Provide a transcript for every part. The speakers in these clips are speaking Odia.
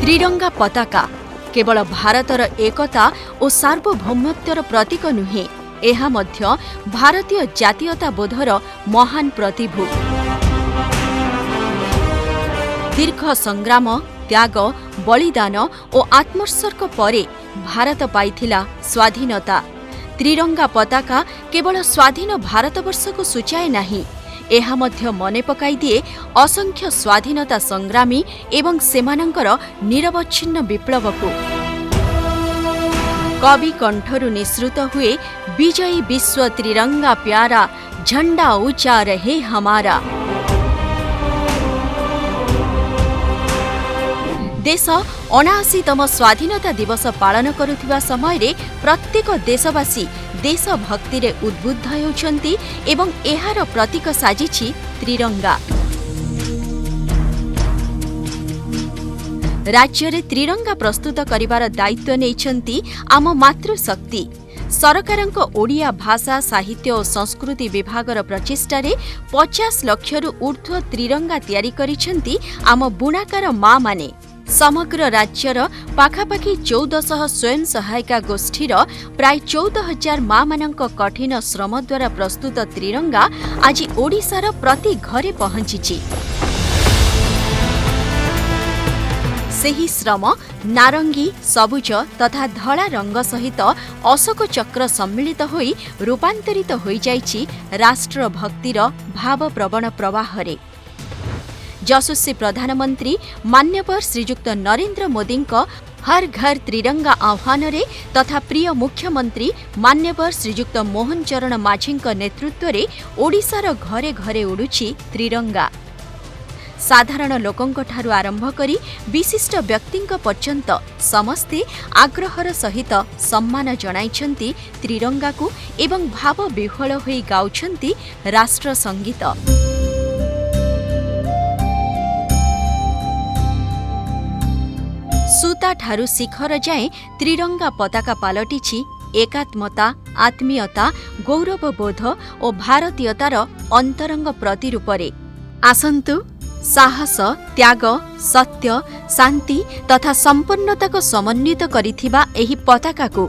ତ୍ରିରଙ୍ଗା ପତାକା କେବଳ ଭାରତର ଏକତା ଓ ସାର୍ବଭୌମତ୍ୱର ପ୍ରତୀକ ନୁହେଁ, ଏହା ମଧ୍ୟ ଭାରତୀୟ ଜାତୀୟତାବୋଧର ମହାନ ପ୍ରତିଭୂ। ଦୀର୍ଘ ସଂଗ୍ରାମ, ତ୍ୟାଗ, ବଳିଦାନ ଓ ଆତ୍ମୋତ୍ସର୍ଗ ପରେ ଭାରତ ପାଇଥିଲା ସ୍ୱାଧୀନତା। ତ୍ରିରଙ୍ଗା ପତାକା କେବଳ ସ୍ୱାଧୀନ ଭାରତବର୍ଷକୁ ସୂଚାଏ ନାହିଁ, ଏହା ମଧ୍ୟ ମନେ ପକାଇ ଦିଏ ଅସଂଖ୍ୟ ସ୍ୱାଧୀନତା ସଂଗ୍ରାମୀ ଏବଂ ସେମାନଙ୍କର ନିରବଚ୍ଛିନ୍ନ ବିପ୍ଳବକୁ। କବି କଣ୍ଠରୁ ନିଃସୃତ ହୁଏ, "ବିଜୟୀ ବିଶ୍ୱ ତ୍ରିରଙ୍ଗା ପ୍ୟାରା, ଝଣ୍ଡା ଉଁଚା ରହେ ହମାରା।" ଦେଶ 79ତମ ସ୍ୱାଧୀନତା ଦିବସ ପାଳନ କରୁଥିବା ସମୟରେ ପ୍ରତ୍ୟେକ ଦେଶବାସୀ ଦେଶଭକ୍ତିରେ ଉଦ୍ବୁଦ୍ଧ ହେଉଛନ୍ତି ଏବଂ ଏହାର ପ୍ରତୀକ ସାଜିଛି ତ୍ରିରଙ୍ଗା। ରାଜ୍ୟରେ ତ୍ରିରଙ୍ଗା ପ୍ରସ୍ତୁତ କରିବାର ଦାୟିତ୍ୱ ନେଇଛନ୍ତି ଆମ ମାତୃଶକ୍ତି। ସରକାରଙ୍କ ଓଡ଼ିଆ ଭାଷା, ସାହିତ୍ୟ ଓ ସଂସ୍କୃତି ବିଭାଗର ପ୍ରଚେଷ୍ଟାରେ 50 ଲକ୍ଷରୁ ଊର୍ଦ୍ଧ୍ୱ ତ୍ରିରଙ୍ଗା ତିଆରି କରିଛନ୍ତି ଆମ ବୁଣାକାର ମାଆମାନେ। ସମଗ୍ର ରାଜ୍ୟର ପାଖାପାଖି 1400 ସ୍ୱୟଂ ସହାୟିକା ଗୋଷ୍ଠୀର ପ୍ରାୟ 14,000 ମାଆମାନଙ୍କ କଠିନ ଶ୍ରମ ଦ୍ୱାରା ପ୍ରସ୍ତୁତ ତ୍ରିରଙ୍ଗା ଆଜି ଓଡ଼ିଶାର ପ୍ରତି ଘରେ ପହଞ୍ଚିଛି। ସେହି ଶ୍ରମ ନାରଙ୍ଗୀ, ସବୁଜ ତଥା ଧଳା ରଙ୍ଗ ସହିତ ଅଶୋକ ଚକ୍ର ସମ୍ମିଳିତ ହୋଇ ରୂପାନ୍ତରିତ ହୋଇଯାଇଛି ରାଷ୍ଟ୍ରଭକ୍ତିର ଭାବପ୍ରବଣ ପ୍ରବାହରେ। ଯଶସ୍ୱୀ ପ୍ରଧାନମନ୍ତ୍ରୀ ମାନ୍ୟବର ଶ୍ରୀଯୁକ୍ତ ନରେନ୍ଦ୍ର ମୋଦିଙ୍କ ହର୍ ଘର୍ ତ୍ରିରଙ୍ଗା ଆହ୍ୱାନରେ ତଥା ପ୍ରିୟ ମୁଖ୍ୟମନ୍ତ୍ରୀ ମାନ୍ୟବର ଶ୍ରୀଯୁକ୍ତ ମୋହନ ଚରଣ ମାଝୀଙ୍କ ନେତୃତ୍ୱରେ ଓଡ଼ିଶାର ଘରେ ଘରେ ଉଡ଼ୁଛି ତ୍ରିରଙ୍ଗା। ସାଧାରଣ ଲୋକଙ୍କଠାରୁ ଆରମ୍ଭ କରି ବିଶିଷ୍ଟ ବ୍ୟକ୍ତିଙ୍କ ପର୍ଯ୍ୟନ୍ତ ସମସ୍ତେ ଆଗ୍ରହର ସହିତ ସମ୍ମାନ ଜଣାଇଛନ୍ତି ତ୍ରିରଙ୍ଗାକୁ ଏବଂ ଭାବବିହ୍ୱଳ ହୋଇ ଗାଉଛନ୍ତି ରାଷ୍ଟ୍ର ସଙ୍ଗୀତ। ସୂତାଠାରୁ ଶିଖର ଯାଏଁ ତ୍ରିରଙ୍ଗା ପତାକା ପାଲଟିଛି ଏକାତ୍ମତା, ଆତ୍ମୀୟତା, ଗୌରବବୋଧ ଓ ଭାରତୀୟତାର ଅନ୍ତରଙ୍ଗ ପ୍ରତିରୂପରେ। ଆସନ୍ତୁ, ସାହସ, ତ୍ୟାଗ, ସତ୍ୟ, ଶାନ୍ତି ତଥା ସମ୍ପନ୍ନତାକୁ ସମନ୍ୱିତ କରିଥିବା ଏହି ପତାକାକୁ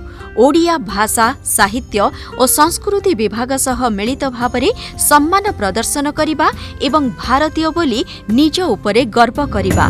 ଓଡ଼ିଆ ଭାଷା, ସାହିତ୍ୟ ଓ ସଂସ୍କୃତି ବିଭାଗ ସହ ମିଳିତ ଭାବରେ ସମ୍ମାନ ପ୍ରଦର୍ଶନ କରିବା ଏବଂ ଭାରତୀୟ ବୋଲି ନିଜ ଉପରେ ଗର୍ବ କରିବା।